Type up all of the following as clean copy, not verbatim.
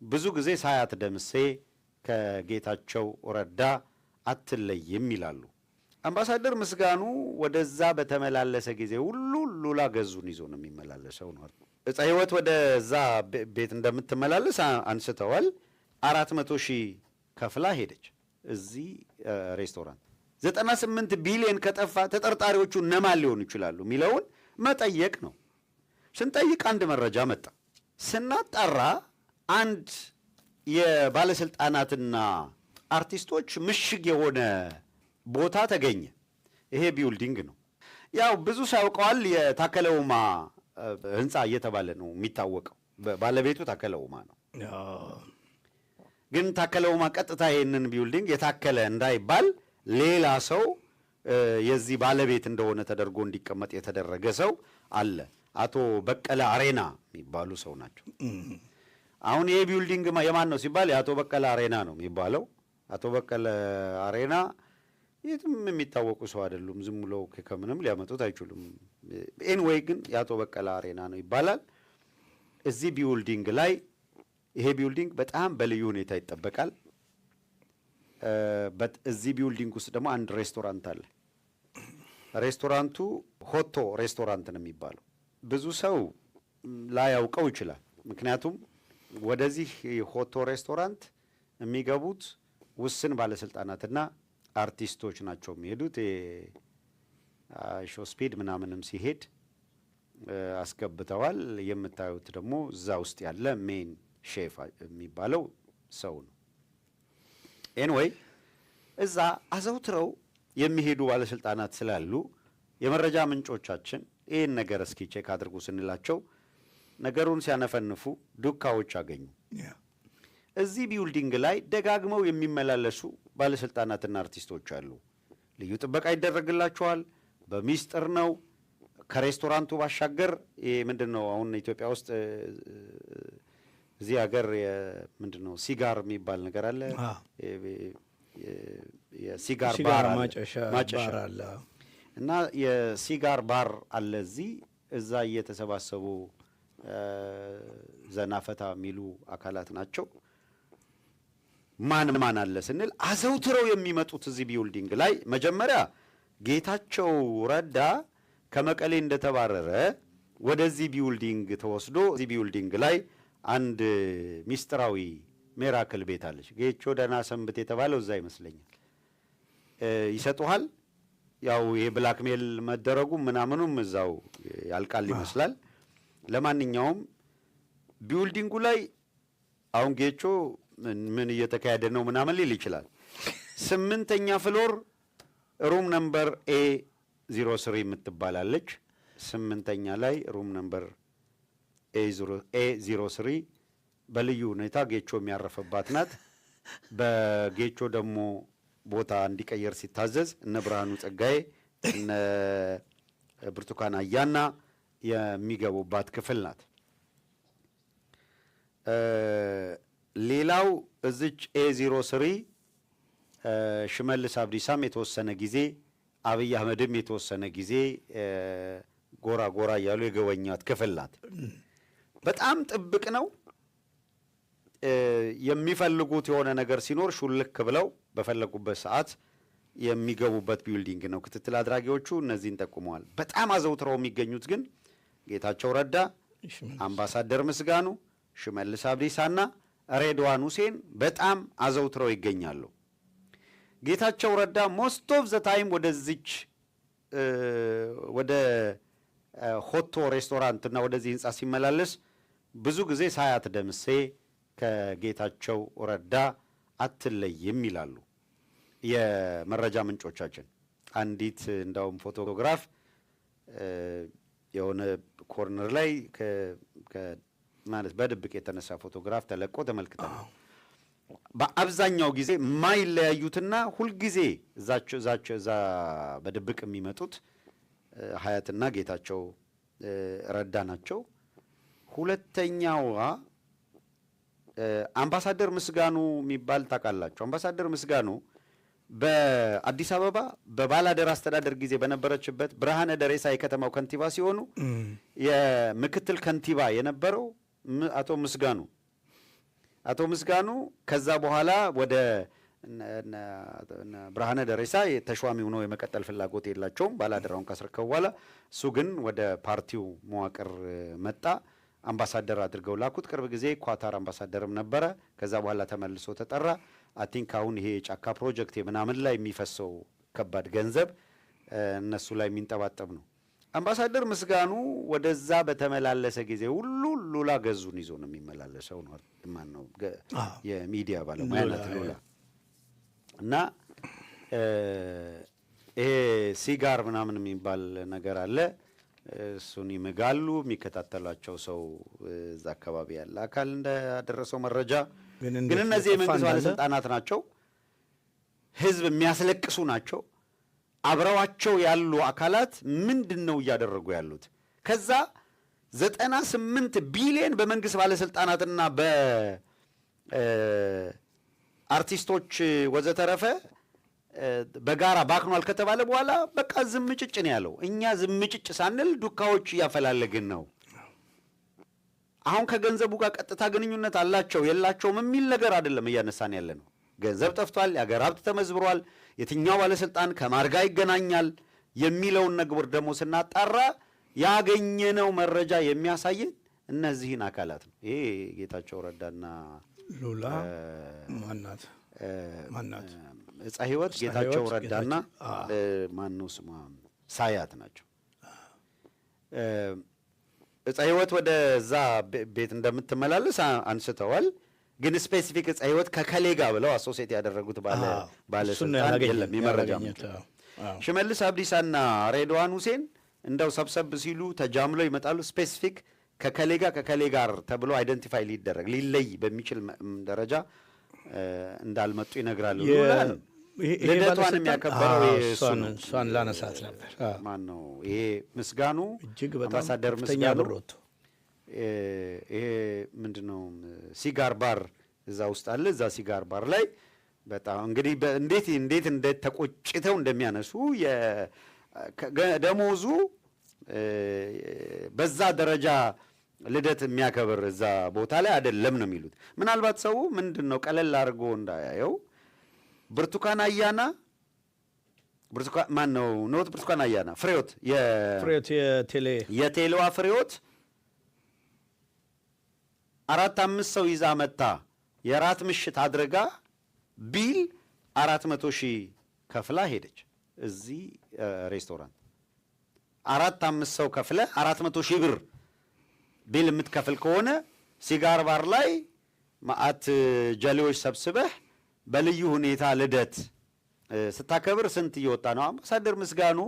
ብዙ ጊዜ ሳያት ደምሴ ከጌታቸው ረዳ አትለይም ይላሉ። አምባሳደር ምስጋኑ ወደዛ በተመላለሰ ጊዜ ሁሉ ሉላ ገዙን ይዞ ነው የሚመላለሰው ነው። ዕፀ ሕይወት ወደዛ ቤት እንደምትመላለስ አንስተዋል። 400,000 ከፍላ ሄደች። እዚህ ሬስቶራንት 98 ቢሊዮን ከጠፋ ተጠርጣሪዎቹ እነማን ሊሆኑ ይችላሉ የሚለውን መጠየቅ ነው። ስንጠይቅ አንድ መረጃ መጣ። ስናጣራ አንድ የባለስልጣናትና አርቲስቶች ምሽግ የሆነ ቦታ ተገኘ። ይሄ building ነው። ያው ብዙ ሰው ያውቀዋል። የታከለ ኡማ ህንፃ እየተባለ ነው የሚታወቀው። ባለቤቱ ታከለ ኡማ ነው። ግን ታከለ ኡማ ቀጥታ ይሄንን building የታከለ እንዳይባል ሌላ ሰው የዚህ ባለቤት እንደሆነ ተደርጎ እንዲቀመጥ የተደረገ ሰው አለ። አቶ በቀለ አሬና የሚባሉ ሰው ናቸው። አሁን ይሄ building የማን ነው ሲባል የአቶ በቀለ አሬና ነው የሚባለው። አቶ በቀለ አሬና የትም የሚታወቁ ሰው አይደሉም። ዝም ብለው ከምንም ሊያመጡት አይችሉም። Anyway ግን የአቶ በቀለ አሬና ነው ይባላል። እዚህ building ላይ፣ ይሄ building በጣም በልዩ ሁኔታ ይጠበቃል። እዚህ building ውስጥ ደግሞ አንድ ሬስቶራንት አለ። ሬስቶራንቱ ሆቶ ሬስቶራንት ነው የሚባለው። ብዙ ሰው ላያውቀው ይችላል። ምክንያቱም ወደዚህ ሆቶ ሬስቶራንት የሚገቡት ውስን ባለስልጣናትና አርቲስቶች ናቸው የሚሄዱት። ሾ ስፒድ ምናምንም ሲሄድ አስገብተዋል። የምታዩት ደግሞ እዛ ውስጥ ያለ main chef የሚባለው ሰው ነው። Anyway እዛ አዘውትረው የሚሄዱ ባለስልጣናት ስላሉ የመረጃ ምንጮቻችን ይህን ነገር እስኪ check አድርጉ ስንላቸው ነገሩን ሲያነፈንፉ ዱካዎች አገኙ። እዚህ building ላይ ደጋግመው የሚመላለሱ ባለስልጣናትና አርቲስቶች አሉ። ልዩ ጥበቃ ይደረግላቸዋል። በሚስጥር ነው። ከሬስቶራንቱ ባሻገር ምንድን ነው አሁን ኢትዮጵያ ውስጥ እዚህ ሀገር ምንድን ነው cigar የሚባል ነገር አለ። የ cigar ባር ማጨሻ አለ እና የ cigar bar አለ እዚህ። እዛ እየተሰባሰቡ ዘና ፈታ የሚሉ አካላት ናቸው። ማን ማን አለ ስንል አዘውትረው የሚመጡት እዚህ building ላይ መጀመሪያ ጌታቸው ረዳ ከመቀሌ እንደተባረረ ወደዚህ building ተወስዶ እዚህ building ላይ አንድ ሚስጥራዊ miracle ቤት አለች። ጌቾ ደህና ሰንብት የተባለው እዛ ይመስለኛል። ይሰጡሃል። ያው ይሄ blackmail መደረጉ ምናምኑም እዛው ያልቃል ይመስላል። ለማንኛውም building ኡ ላይ አሁን ጌቾ ምን እየተካሄደ ነው ምናምን ሊል ይችላል። 8ኛ floor room number A03 የምትባላለች። 8ኛ ላይ room number A03 በልዩ ሁኔታ ጌቾ የሚያረፍባት ናት። በጌቾ ደግሞ ቦታ እንዲቀየር ሲታዘዝ እነ ብርሃኑ ጸጋዬ እነ ብርቱካን አያና የሚገቡባት ክፍል ናት። ሌላው እዚች A03 ሽመልስ አብዲሳም የተወሰነ ጊዜ፣ አብይ አህመድም የተወሰነ ጊዜ ጎራ ጎራ እያሉ የገበኟት ክፍል ናት። በጣም ጥብቅ ነው። የሚፈልጉት የሆነ ነገር ሲኖር ሹልክ ብለው በፈለጉበት ሰዓት የሚገቡበት building ነው። ክትትል አድራጊዎቹ እነዚህን ጠቁመዋል። በጣም አዘውትረው የሚገኙት ግን ጌታቸው ረዳ፣ አምባሳደር ምስጋኑ፣ ሽመልስ አብዲሳና ሬድዋን ሁሴን በጣም አዘውትረው ይገኛሉ። ጌታቸው ረዳ most of the time ወደዚች ወደ ሆቶ ሬስቶራንት እና ወደዚህ ህንፃ ሲመላለስ ብዙ ጊዜ ሳያት ደምሴ ከጌታቸው ረዳ አትለይም ይላሉ የመረጃ ምንጮቻችን። አንዲት እንዳውም ፎቶግራፍ የሆነ corner ላይ ማለት በድብቅ የተነሳ ፎቶግራፍ ተለቆ ተመልክተናል። በአብዛኛው ጊዜ የማይለያዩትና ሁልጊዜ እዛቸው እዛቸው እዛ በድብቅ የሚመጡት ሀያትና ጌታቸው ረዳ ናቸው። ሁለተኛዋ አምባሳደር ምስጋኑ የሚባል ታውቃላችሁ። አምባሳደር ምስጋኑ በአዲስ አበባ በባላደራ አስተዳደር ጊዜ በነበረችበት ብርሃነ ደሬሳ የከተማው ከንቲባ ሲሆኑ የምክትል ከንቲባ የነበረው አቶ ምስጋኑ አቶ ምስጋኑ ከዛ በኋላ ወደ ብርሃነ ደሬሳ ተሿሚ ሆነው የመቀጠል ፍላጎት የላቸውም ባላደራውን ካስረከቡ በኋላ። እሱ ግን ወደ ፓርቲው መዋቅር መጣ። አምባሳደር አድርገው ላኩት። ቅርብ ጊዜ ኳታር አምባሳደርም ነበረ። ከዛ በኋላ ተመልሶ ተጠራ። I think አሁን ይሄ የጫካ ፕሮጀክት ምናምን ላይ የሚፈሰው ከባድ ገንዘብ እነሱ ላይ የሚንጠባጠብ ነው። አምባሳደር ምስጋኑ ወደዛ በተመላለሰ ጊዜ ሁሉ ሉላ ገዙን ይዞ ነው የሚመላለሰው። ነው ማን ነው የሚዲያ ባለሙያ ናት ሉላ። እና ይሄ cigar ምናምን የሚባል ነገር አለ። እሱን ይምጋሉ። የሚከታተሏቸው ሰው እዛ አካባቢ ያለ አካል እንዳደረሰው መረጃ ግን እነዚህ የመንግስት ባለስልጣናት ናቸው። ህዝብ የሚያስለቅሱ ናቸው። አብረዋቸው ያሉ አካላት ምንድን ነው እያደረጉ ያሉት? ከዛ 98 ቢሊዮን በመንግስት ባለስልጣናትና በአርቲስቶች ወዘተረፈ በጋራ ባክኗል ከተባለ በኋላ በቃ ዝምጭጭ ነው ያለው። እኛ ዝምጭጭ ሳንል ዱካዎች እያፈላለግን ነው። አሁን ከገንዘቡ ጋር ቀጥታ ግንኙነት አላቸው የላቸውም የሚል ነገር አይደለም እያነሳን ያለ ነው። ገንዘብ ጠፍቷል፣ የአገር ሀብት ተመዝብሯል፣ የትኛው ባለስልጣን ከማር ጋር ይገናኛል የሚለውን ነገር ደግሞ ስናጣራ ያገኘነው መረጃ የሚያሳየን እነዚህን አካላት ነው። ይሄ ጌታቸው ረዳና ሉላ ማናት ማናት ዕፀ ሕይወት ጌታቸው ረዳና ማነው ስሟ ሳያት ናቸው። ዕፀ ሕይወት ወደዛ ቤት እንደምትመላለስ አንስተዋል። ግን specific ዕፀ ሕይወት ከከሌ ጋር ብለው associate ያደረጉት ባለስልጣን የለም። የመረጃ ሽመልስ አብዲሳና ሬድዋን ሁሴን እንደው ሰብሰብ ሲሉ ተጃምለው ይመጣሉ። Specific ከከሌ ጋር ከከሌ ጋር ተብሎ identify ሊደረግ ሊለይ በሚችል ደረጃ እንዳልመጡ ይነግራሉ። ልደቷን የሚያከበረው እሷን ላነሳት ነበር። ማን ነው ይሄ? ምስጋኑ እጅግ በጣም አምባሳደር ምስጋኑ ይሄ ምንድነው cigar bar እዛ ውስጥ አለ። እዛ cigar bar ላይ በጣም እንግዲህ እንዴት እንዴት እንደተቆጭተው እንደሚያነሱ ደሞዙ በዛ ደረጃ ልደት የሚያከብር እዛ ቦታ ላይ አይደለም ነው የሚሉት። ምናልባት ሰው ምንድነው ቀለል አድርጎ እንዳያየው ብርቱካን አያና ብርቱካን ማን ነው not ብርቱካን አያና ፍሬዎት ፍሬዎት የቴሌዋ ፍሬዎት 4-5 ሰው ይዛ መጣ የራት ምሽት አድርጋ bill 400,000 ከፍላ ሄደች። እዚህ ሬስቶራንት 4-5 ሰው ከፍለ 400,000 ብር bill የምትከፍል ከሆነ cigar bar ላይ ማአት ጀሌዎች ሰብስበህ በልዩ ሁኔታ ልደት ስታከብር ስንት እየወጣ ነው? አምባሳደር ምስጋኑ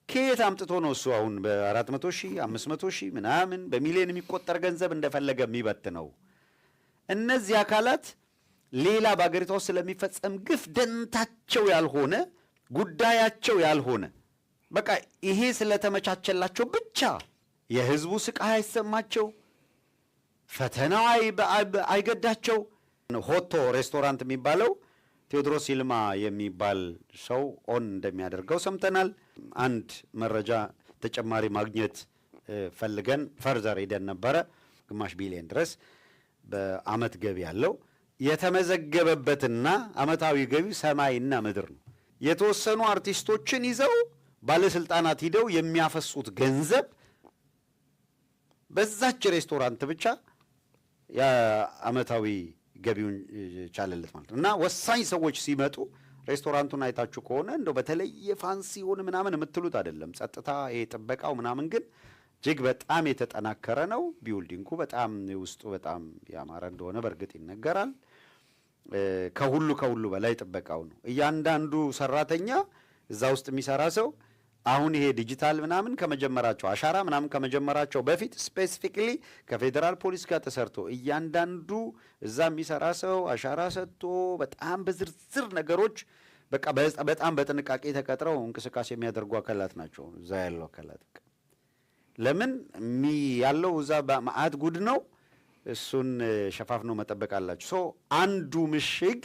ከየት አምጥቶ ነው እሱ አሁን በ400,000 500,000 ምናምን በሚሊዮን የሚቆጠር ገንዘብ እንደፈለገ የሚበት ነው? እነዚህ አካላት ሌላ በአገሪቷ ውስጥ ስለሚፈጸም ግፍ ደንታቸው ያልሆነ ጉዳያቸው ያልሆነ በቃ ይሄ ስለተመቻቸላቸው ብቻ የህዝቡ ስቃይ አይሰማቸው፣ ፈተናው አይገዳቸው። ሆቶ ሬስቶራንት የሚባለው ቴዎድሮስ ይልማ የሚባል ሰው own እንደሚያደርገው ሰምተናል። አንድ መረጃ ተጨማሪ ማግኘት ፈልገን further ሄደን ነበረ። 0.5 ቢሊዮን ድረስ በአመት ገቢ ያለው የተመዘገበበትና አመታዊ ገቢው ሰማይና ምድር ነው። የተወሰኑ አርቲስቶችን ይዘው ባለስልጣናት ሂደው የሚያፈሱት ገንዘብ በዛች ሬስቶራንት ብቻ የአመታዊ ገቢውን ቻለለት ማለት ነው። እና ወሳኝ ሰዎች ሲመጡ ሬስቶራንቱን አይታችሁ ከሆነ እንደው በተለየ fancy ሆነ ምናምን የምትሉት አይደለም። ጸጥታ ይሄ ጥበቃው ምናምን ግን እጅግ በጣም የተጠናከረ ነው። Building ኡ በጣም ውስጡ በጣም ያማረ እንደሆነ በእርግጥ ይነገራል። ከሁሉ በላይ ጥበቃው ነው። እያንዳንዱ ሰራተኛ እዛ ውስጥ የሚሰራ ሰው አሁን ይሄ ዲጂታል ምናምን ከመጀመራቸው አሻራ ምናምን ከመጀመራቸው በፊት specifically ከፌደራል ፖሊስ ጋር ተሰርቶ እያንዳንዱ እዛ የሚሰራ ሰው አሻራ ሰጥቶ በጣም በዝርዝር ነገሮች በቃ በጣም በጥንቃቄ ተቀጥረው እንቅስቃሴ የሚያደርጉ አካላት ናቸው እዛ ያለው አካላት። ለምን ያለው እዛ ማአት ጉድ ነው። እሱን ሸፋፍኖ መጠበቅ አላቸው። So አንዱ ምሽግ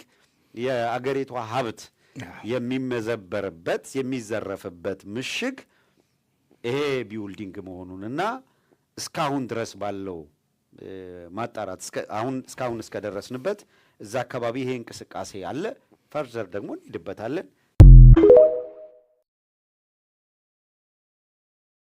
የአገሪቷ ሀብት የሚመዘበርበት የሚዘረፍበት ምሽግ ይሄ building መሆኑንና እስካሁን ድረስ ባለው ማጣራት አሁን እስካሁን እስከደረስንበት እዛ አካባቢ ይሄ እንቅስቃሴ አለ። Further ደግሞ እንሄድበታለን።